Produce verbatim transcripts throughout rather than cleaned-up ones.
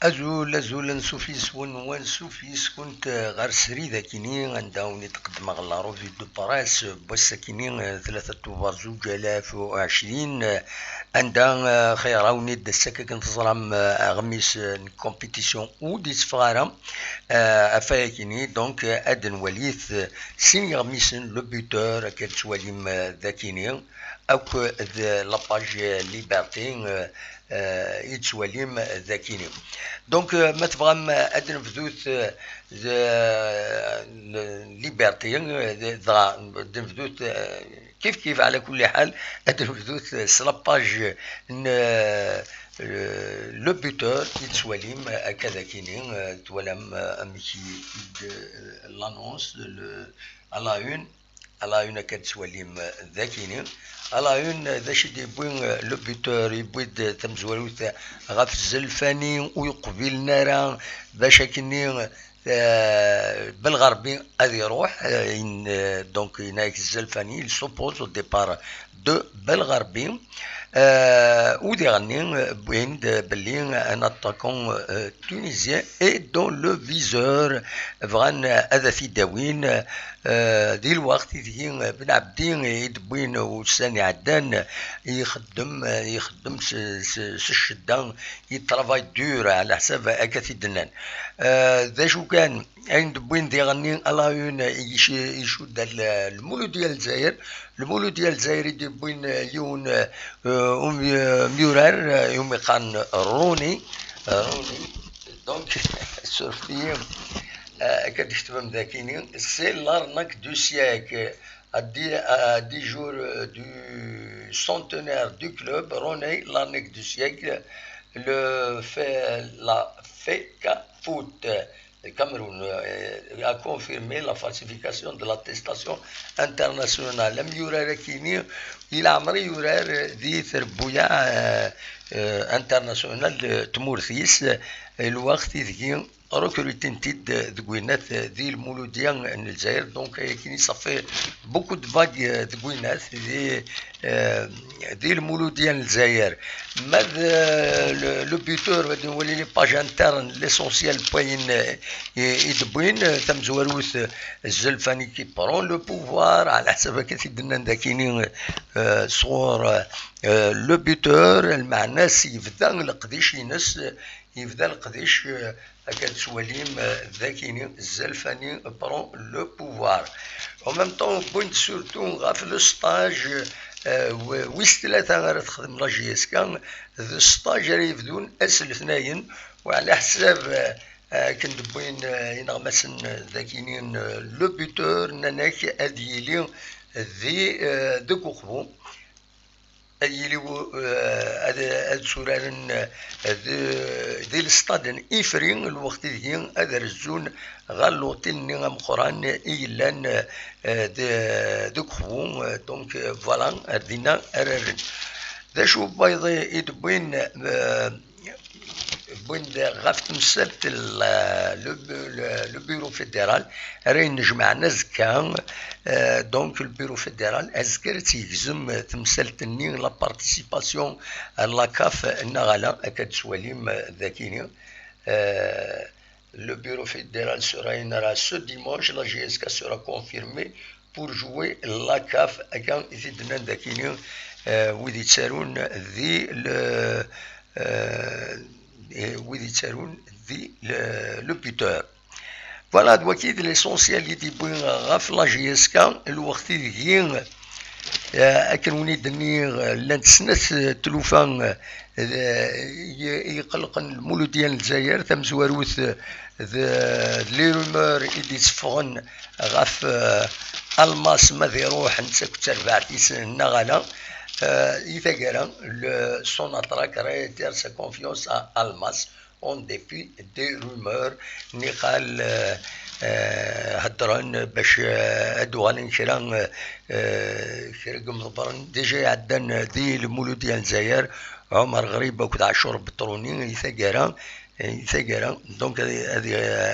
Azul, azul, ansuf yes-wen, wansuf yes-kunt, eh, ɣer srid akini, anda wen-id-qeddmeɣ la revue de presse, n wass akini, eh, tlata Tubeṛ zuǧ alaf u ɛecrin, eh, anda, eh, xir awen-id ass-agi akken teẓram, eh, aɣmis, eh, n compétition ur d-itteffeɣ ara, eh, ɣef wayakini, donc, eh, ad nwalit, eh, sin yeɣmisen, le buteur, akka tettwalim, eh, dakini, akk d la page Liberté, eh, eh, i tettwalim dakini. Donc, eh, ma tebɣam, eh, ad nebdut, eh, d, n-, Liberté, eh, d-, dɣa ad nebdut, eh, kif kif, ɛla kulli ḥal, ad nebdut s la page n, eh, le buteur i tettwalim, eh, akka dakini, eh, twalam, eh, amek i, i d, eh, l'annonce, le, à la une, à la une akka d-tettwalim, eh, dakini. À la une, eh, d acu i d-yewwi, eh, le buteur, yewwi-d, eh, tamezwarut, eh, ɣef Zelfani ur yeqbilen ara bac akkenni, eh, Belɣerbi ad iruḥ, eh, in-, eh, donc, yenna-yak Zelfani, il s'oppose au départ de Belɣerbi. Eh, u diɣenni, eh, wwin-d belli un attaquant, eh, tunisien est dans le viseur, bɣan, eh, ad t-id-awin, eh, di lweqt ideg, eh, Ben Ɛebdi i d-wwin ussan iɛeddan, ixeddem, eh, ixeddem s, s, s ccedda, il travaille dur, ɛla ḥsab akka t-id-nnan. Eh, d acu kan, ayen d-wwin diɣenni à la une, ic-, icudd ar l-, Lmuludya n Lezzayer. Lmuludya n Lezzayer i d-yewwin, eh, yiwen, eh, um-, eh, umyurar, eh, umi qqaren Roni. Eh, Roni. Donc, surfet-iyi, eh, akka d-tketbem dakini, c'est l'arnaque du siècle. À dix, à dix jours, euh, du centenaire du club, Roni, l'arnaque du siècle, le fait, la fait qu'à foot. Le Cameroun, euh, a confirmé la falsification de l'attestation internationale. Amyurar akini, i leɛmer yurar di trebbuyaɛ, euh, euh, internationale n tmurt-is, lweqt ideg recrutin-t-id deg winnat di Lmuludya n Lezzayer. Donc, ayakini, ça fait beaucoup de vagues, euh, deg winnat di, euh, di Lmuludya n Lezzayer. Ma d, euh, le, le buteur, ad nwali les pages internes, l'essentiel n wayen, euh, i, i d-wwin, euh, tamezwarut, euh, Zelfani qui prend le pouvoir, ɛla ḥsab akka t-id-nnan dakini, euh, sɣur, euh, le buteur, lmeɛna-s yebda leqdic-ines, yebda leqdic, euh, akka tettwalim, euh, dakini, Zelfani prend le pouvoir. En même temps, wwin-d surtout ɣef le stage, euh, w-, wis tlata ara texdem la J S K, d stage ara yebdun ass letnayen, u ɛla ḥsab, euh, akken d-wwin, euh, ineɣmasen, euh, dakini, euh, le buteur, nnan-ak ad yili di, euh, deg uqbu. Ad yili, eh, ad, ad tturaren, eh, d, di lestad n Ifri, lweqt ideg ad rezzun ɣer l'hôtel-nni ameqqran i yellan, eh, d, deg Uqbu, eh, donc, eh, voilà, ar dinna ara rren. D acu n wayeḍ i d-wwin, eh, wwin-d ɣef temsalt l-, le, le, le bureau fédéral, ara yennejmaɛen azekka, eh, donc le bureau fédéral, azekka ara tt-yegzem, eh, temsalt-nni, la participation à la CAF, neɣ ala, akka d-tettwalim, eh, dakini. Eh, le bureau fédéral sera, innara ce dimanche, la J S K sera confirmée pour jouer la CAF, akka i t-id-nnan dakini, eh, wid yettarun di le, eh, eh, wid yettarun di le, le buteur. Voilà, d waki d l'essentiel i d-yewwi ɣef la J S K, lweqt ideg, eh, akken wen-id-nniɣ, llant snat, eh, tlufa, eh, d, i, i iqellqen Lmuludya n Lezzayer, tamezwarut, eh, d, d les rumeurs i d-itteffɣen ɣef, eh, Almas, ma ad iruḥ netta akked terbaɛt-is neɣ ala. Eh, i taggara, le, Sonatrach réitère sa confiance à Almas en dépit des rumeurs. Niqal, eh, eh, heddren bac, eh, ad d-uɣalen kra, eh, eh, kra n yimḍebbren déjà iɛeddan di Lmuludya n Lezzayer, Ɛumer Ɣrib akked Ɛacur Beṭruni, i taggara, i taggara. Donc, ad, ad,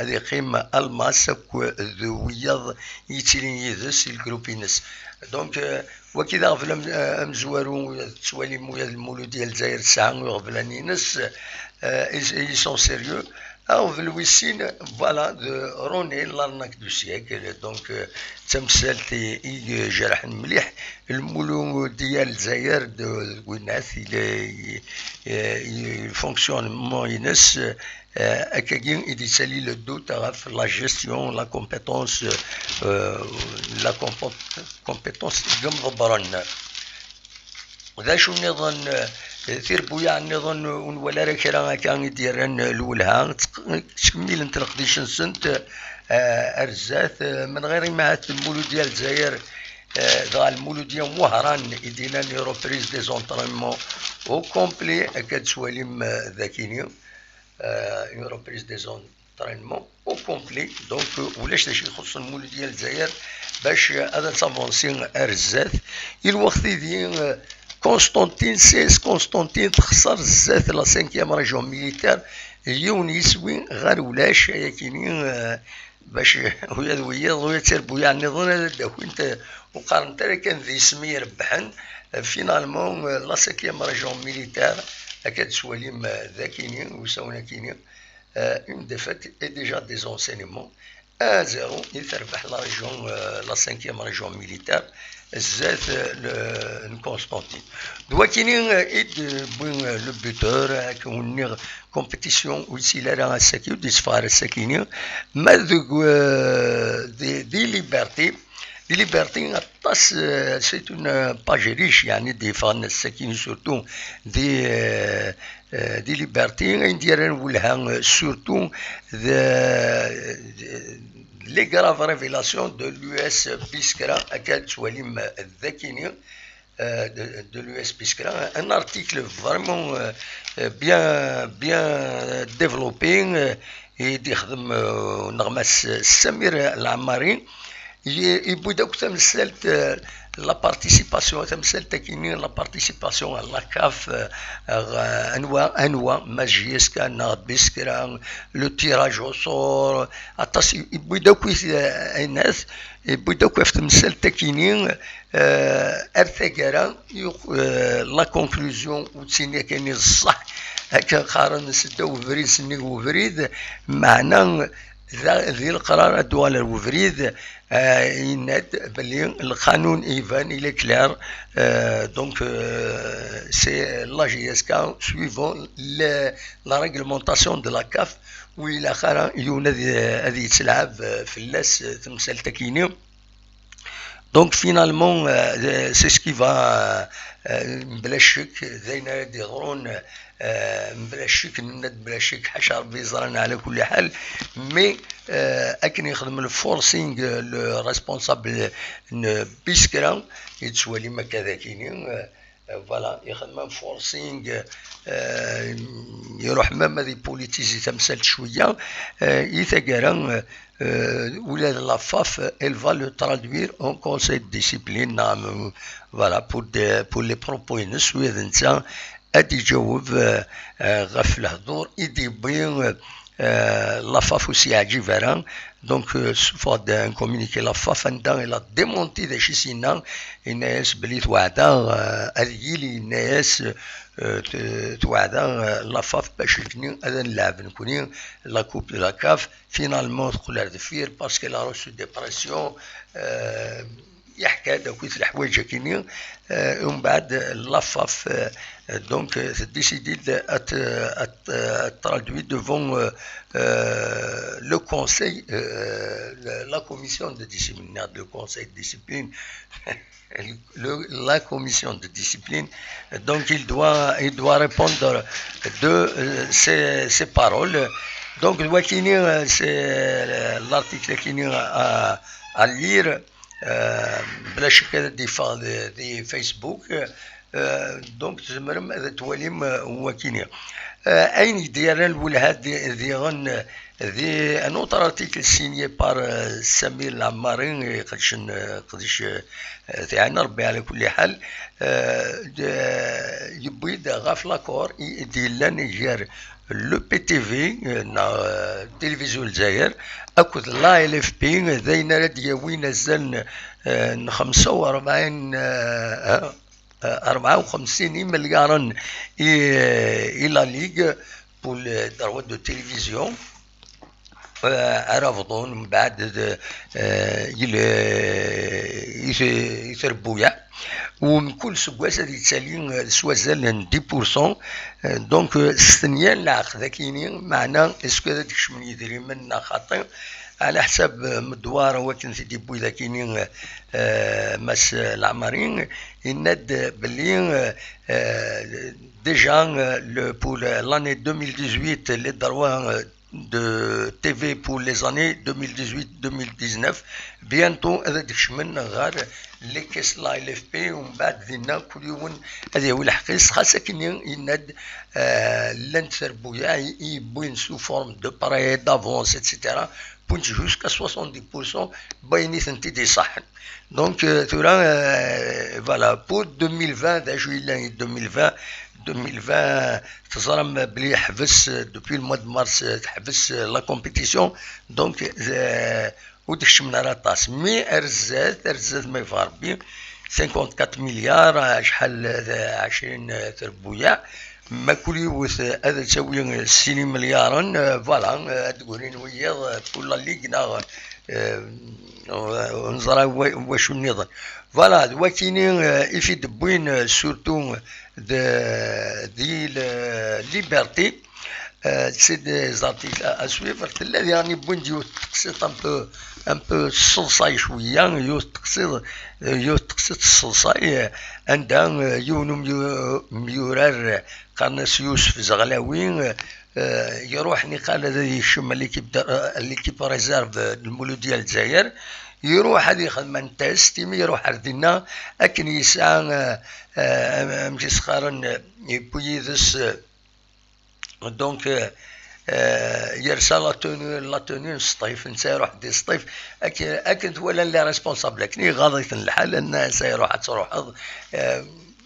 ad iqqim Almas akked wiyaḍ yettilin yid-s i lgrup-ines. Donc, eh, waki d aɣbel am-, eh, amezwaru, tettwalim ula d Lmuludya n Lezzayer tesɛa iɣeblan-ines, Euh, ils, ils sont sérieux. Aɣbel wis sin, voilà, de René, l'arnaque du siècle. Donc, euh, d tamsalt i, i ijerḥen mliḥ lmuludya n Lezzayer d, d winat, il est, il, il, le fonctionnement-ines, euh, akkagi i d-yettali le doute ɣef la gestion, la compétence, euh, la compé-, compétence n yimḍebbren. D acu nniḍen, eh, tirbuyaɛ nniḍen ur nwala ara kra akka i d-yerran, eh, lwelha, ttk-, ttkemmilent leqdic-nsent, eh, ar zdat, eh, menɣir imahat lmuludya n Lezzayer, eh, dɣa lmuludya n Wehran i d-yennan une reprise des entraînements au complet, akka d-tettwalim, eh, dakini, eh, une reprise des entraînements au complet. Donc, euh, ulac d acu ixuṣṣen lmuludya n Lezzayer bac, euh, ad n-tavansi ar zdat. I lweqt-idi, euh, Constantine, seize Constantine, texṣer zdat la cinquième région militaire, yiwen yiswi ɣer ulac, ayakini, euh, bac ula d wiyiḍ, ula d tirbuyaɛ nniḍen ad d-akint, euh, ur qqarent ara kan d isem i irebḥen. Euh, finalement, euh, la cinquième région militaire, akka d-tettwalim, euh, dakini, usawen akini, euh, une défaite et déjà des enseignements. Un zéro i terbeḥ la région, euh, la cinquième région militaire, zdat, euh, le, n Constantine. D wakini, euh, i d-wwin, euh, le buteur, euh, akken nniɣ, compétition ur yettili ara ass-agi, ur d-yetteffeɣ ara ass-agi-ni. Ma deg, euh, di, di Liberté, di Liberté, aṭas, euh, c'est une, euh, page riche, yeɛni d-yeffɣen ass-agi-ni, surtout di, euh, euh, di Liberté, ayen d-yerran welha, euh, surtout de, de, les graves révélations de l'U S Biskra, akka tettwalim, euh, dakini, euh, de, de l'U S Biskra, un article vraiment, euh, euh, bien, bien développé, euh, i d-ixdem, euh, uneɣmas Samir Lamari, i, yewwi-d akk tamsalt, euh, la participation, tamsalt akini, la participation à la CAF, euh, euh, anwa, anwa, ma J S K neɣ Biskra, le tirage au sort, aṭas, i, yewwi-d akk, euh, aynat, yewwi-d akk ɣef temsalt akini, euh, ar taggara, yuɣ, euh, la conclusion, ur ttini akini d ṣṣeḥ, akken qqaren seddaw ubrid, sennig ubrid, meɛna da, di leqrar ad d-uɣal ar ubrid, euh, yenna-d belli lqanun iban, il est clair, euh, donc, euh, c'est la J S K, suivant le, la réglementation de la CAF, ur ilaq ara yiwen ad, ad yettlɛab, euh, fell-as, euh, temsalt akini. Donc, finalement, euh, c'est ce qui va, euh, euh, mebla ccek, d ayen ara d-yeḍrun, euh, mebla ccek, nenna-d mebla ccek, ḥaca Rebbi yeẓran, ɛla kulli ḥal, mais, euh, akken yexdem le forcing, euh, le responsable n Biskra, yettwalim akka d akini, euh, euh, voilà, yexdem un forcing, euh, iruḥ même ad ipolitisi tamsalt cwiya, euh, i taggara, euh, euh, ula d la FAF, elle va le traduire en conseil de discipline, neɣ, euh, voilà, pour des, pour les propos-ines, ula d netta ad d-iǧaweb, euh, euh, ɣef lehdur i d-yewwi, euh, euh, la FAF ur s-yeɛǧib ara. Donc, euh, tessufeɣ-d un communiqué la FAF anda il a démenti d acu i s-yenna, yenna-yas belli tweɛd-aɣ, euh, ad yili, yenna-yas, euh, t-, tweɛd-aɣ, euh, la FAF bac nekni ad nleɛb nekni la coupe de la CAF. Finalement, teqqel ar deffir parce qu'elle a reçu des pressions, euh, yeḥka-d akk leḥwayeǧ akini, euh, umbeɛd la FAF, euh, donc, euh, teddisidi-d ad, ad, ad traduit devant, euh, euh, le conseil, euh, la, la commission de discipline, le conseil de discipline, le, la commission de discipline. Donc, il doit, il doit répondre de, euh, ces, ces paroles. Donc, d wakini, euh, c'est, euh, l'article akini à, à lire. Euh, bla ccek ad d-yeffeɣ di, di Facebook. Euh, donc, tzemrem ad twalim, euh, wakini. Euh, ayen i d-yerran lwelha di, diɣen, euh, di un autre article signé par, euh, Samir Lamari, iqedcen, euh, qdec, euh, tiɛna Rebbi ɛla kulli ḥal, euh, d-, yewwi-d ɣef l'accord i d-yellan gar le P T V, euh, neɣ, euh, Télévision Lezzayer, akked la L F P, d ayen ara d-yawin azal n, euh, n xemsa u rebɛin, euh, euh, rebɛa u xemsin imelyaren i, i la Ligue pour les droits de télévision, euh, ara bḍun mbeɛd, euh, il, euh, i trebbuyaɛ. U mkul seggas ad yettali, euh, s wazal n dix pour cent. Euh, donc, euh, s tenya n lɛeqd akini, meɛna, est-ce que ad d-kecmen yidrimen neɣ xaṭi? Ɛla ḥsab, euh, Medwar, wakken t-id-yewwi dakini, euh, Mass Leɛmari, yenna-d belli, euh, euh, déjà, euh, le, pour l'année deux mille dix-huit, les droits, euh, de T V pour les années deux mille dix-huit deux mille dix-neuf, bientôt ad d-kecmen ɣer les caisses de la L F P, u mbeɛd dinna kul yiwen ad yawi lḥeqq-is. Xas akken yenna-d, euh, llant trebbuyaɛ i, i yewwin sous forme de prêt, d'avance, et cetera, wwint jusqu'à soixante-dix pour cent n wayen i tent-id-iṣaḥen. Donc, euh, tura, euh, voilà, pour deux mille vingt, d acu yellan i deux mille vingt, deux mille vingt, teẓram belli yeḥbes, euh, depuis le mois de mars, euh, teḥbes, euh, la compétition. Donc, euh, ur d-kecmen ara aṭas. Mi ar zdat, ar zdat ma yebɣa Rebbi, cinquante-quatre milliards, acḥal, euh, ɛecrin, euh, trebbuyaɛ. Ma kul yiwet, euh, ad tawi, euh, sin imelyaren, euh, voilà, euh, ad d-grin wiyaḍ, euh, pour la Ligue, neɣ, euh, ur neẓra wa-, wacu nniḍen. Voilà, d wakini, euh, i t-id-wwin, euh, surtout, euh, de, di le Liberté. Euh, c'est des articles à, à suivre. Tella diɣen wwin-d yiwet teqsiḍt un peu, un peu sseḍsay cwiya, yiwet teqsiḍt, euh, yiwet teqsiḍt sseḍsay, euh, anda, euh, yiwen umyu-, umyurar, euh, qqaren-as Yusef Zeɣlawi, euh, euh, iruḥ niqal ad yekcem l'équipe de, euh, l'équipe réserve, euh, n Lmuludya n Lezzayer. Iruḥ ad yexdem un test, imi iruḥ ar dinna akken yesɛa, euh, euh, amek i s-qqaren, euh, yewwi yid-s, euh, donc, euh, euh, yersa la tenue, la tenue n Sṭif, netta iruḥ di Sṭif, akken, akken t-walan les responsables, akken iɣaḍ-iten lḥal, nnan-as iruḥ ad truḥeḍ, euh,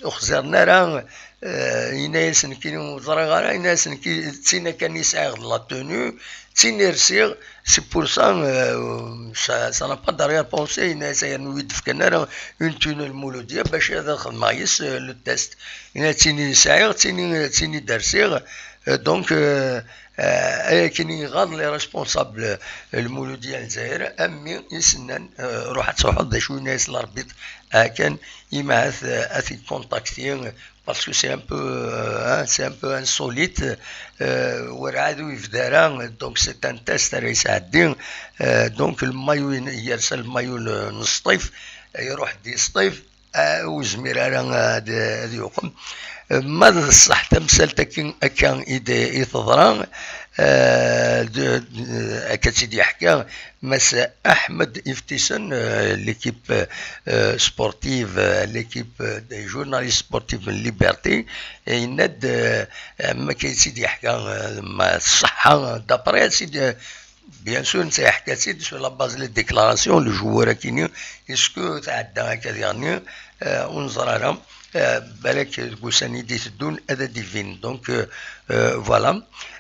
ur xziren ara, euh, yenna-yasen nekkini ur ẓriɣ ara, yenna-yasen nekkini d tin kan i sɛiɣ d la tenue, d tin i rsiɣ, c'est pour ça, euh, ça, ça n'a pas d'arrière-pensée, yenna-yas yernu ur yi-d-fkan ara une tenue n Lmuludya bac ad xedmeɣ yes, euh, le test. Yenna-yas d tin i sɛiɣ, d tin i, d tin i d-rsiɣ, euh, donc, euh, euh, ay akken i iɣaḍ les responsables, euh, Lmuludya n Lezzayer, am mi i s-nnan, euh, ruḥ ad truḥeḍ, d acu yenna-yas l'arbitre, akken, imi ahat, euh, ad t-id-contacter, parce que c'est un peu, euh, hein, c'est un peu insolite, euh, werɛad ur yebda ara, donc c'est un test ara yesɛeddi, euh, donc le maillot, yersa le maillot n Sṭif, iruḥ di Sṭif, euh, ur yezmir ara ad, ad yuqem. Euh, ma d ṣṣeḥ tamsalt akken akka i d, i teḍra, euh, de, de, akka tt-id-yeḥka, Mass Ahmed Iftisen, euh, l'équipe, euh, sportive, euh, l'équipe, euh, des journalistes sportifs n Liberté, yenna-d, euh, am akka i tt-id-yeḥka, euh, ma tṣeḥḥa, d'après, bien sûr, netta yeḥka-tt-id sur la base les déclarations, le joueur akini, est-ce que tɛedda akka diɣenni, euh, ur neẓri ara. Euh, balak deg ussan i d-iteddun ad d-ibin. Donc, euh, euh, voilà.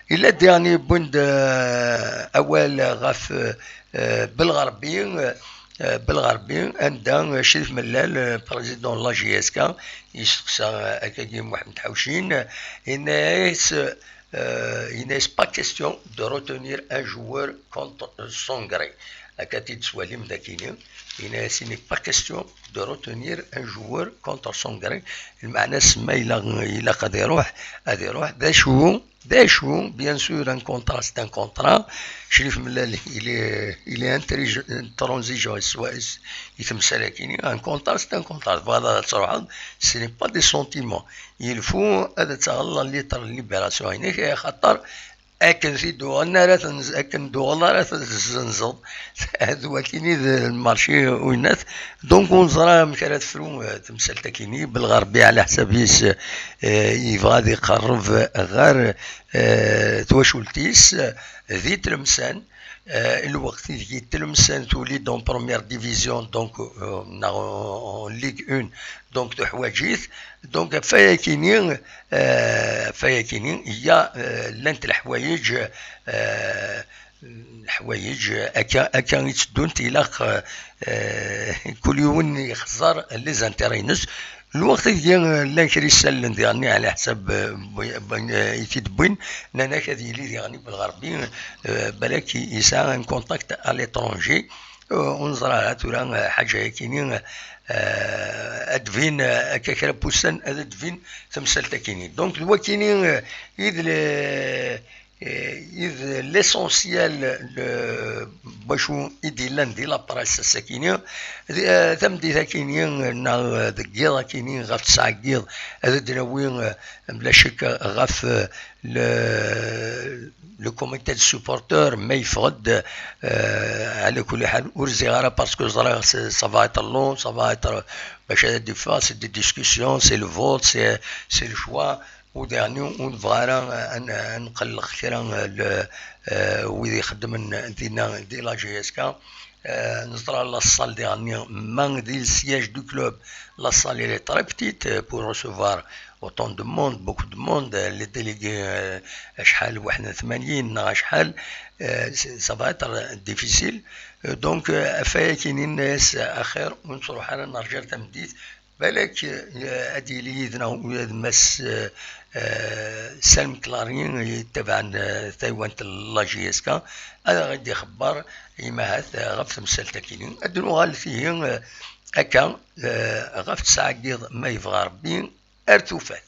Yella diɣenni wwin-d, euh, awal ɣef, euh, euh, Belɣerbi, euh, Belɣerbi, anda, euh, Crif Mellal, euh, président de la J S K, yesteqsa, euh, akkagi Muḥend Ḥawcin, euh, yenna-yas, euh, yenna-yas pas question de retenir un joueur contre son gré. Akka t-id-teswalim dakini, yenna-yas il n'est pas question de retenir un joueur contre son gré. Lmeɛna-s ma yella ilaq ad iruḥ, ad iruḥ. D acu, d acu, bien sûr, un contrat, c'est un contrat. Crif Mellal, il est, il est intelligent, intransigeant, i temsal-akini. Un contrat, c'est un contrat. Tebɣiḍ ad truḥeḍ, ce n'est pas des sentiments. Il faut ad taɣeḍ la lettre n libération-inek, axaṭer akken t-id-uɣen ara tenz-, akken d-uɣeḍ ara tezzenzeḍ. D wakini d lmarci uynat. Donc, ur neẓra amek ara tefru, euh, temsalt-akini. Belɣerbi, ɛla ḥsab-is, euh, yebɣa ad iqerreb ɣer, euh, twacult-is, euh, di Tlemsan. Euh, lweqt ideg i Tlemsan tuli-d en première division, donc, euh, neɣ en Ligue un, donc tuḥwaǧ-it. Donc, ɣef wayakini, euh, ɣef wayakini, il y a, euh, llant leḥwayeǧ, euh, leḥwayeǧ akka, akka i tteddunt, ilaq, euh, kul yiwen yexẓer les intérêts-ines. Lweqt ideg llan kra isallen diɣen ɛla ḥsab, eh, i t-id-wwin, nnan-ak ad yili diɣen deg lɣerbi, eh, balak yesɛa un contact à l'étranger. Eh, ur neẓra ara tura, eh, ḥaǧa-yakini, eh, ad d-tbin, eh, akka kra n wussan ad d-tbin temsalt-akini. Donc d wakini, eh, i d le- Eh, i d l'essentiel, le, wacu i d-illan di la presse ass-akini, eh, tameddit-akini, neɣ deg yiḍ-akini, ɣef tesɛa n yiḍ, ad d-nawi, eh, bla ccek, ɣef, eh, le, le comité de supporters, ma yeffeɣ-d, eh, ɛla kulli ḥal, ur ziɣ ara, parce que ẓriɣ, c'est, ça va être long, ça va être, bac ad d-iffeɣ, c'est des discussions, c'est le vote, c'est, c'est le choix. Au dernier, ur nebɣa ara ad, ad nqelleq kra, eh, le, eh, wid ixeddmen dinna di la J S K. Eh, neẓra la salle diɣenni, ma di le siège du club, la salle elle est très petite, eh, pour recevoir autant de monde, beaucoup de monde, eh, les délégués, eh, acḥal, waḥed n tmanyin neɣ acḥal, eh, c'est- ça va être difficile. Eh, donc, eh, ɣef wayakini, nenna-yas axir ur nettruḥ ara, nerǧa ar tameddit, balak, eh, ad yili yid-neɣ ula d Mass, eh, eh, Salem Clary, yettabaɛen, eh, taywant n la J S K, ad aɣ-d-ixebber, imahat, eh, ɣef temsalt-akini. Ad nuɣal tihi, eh, akka, eh, ɣef tesɛa n yiḍ, ma yebɣa Rebbi, ar tufat.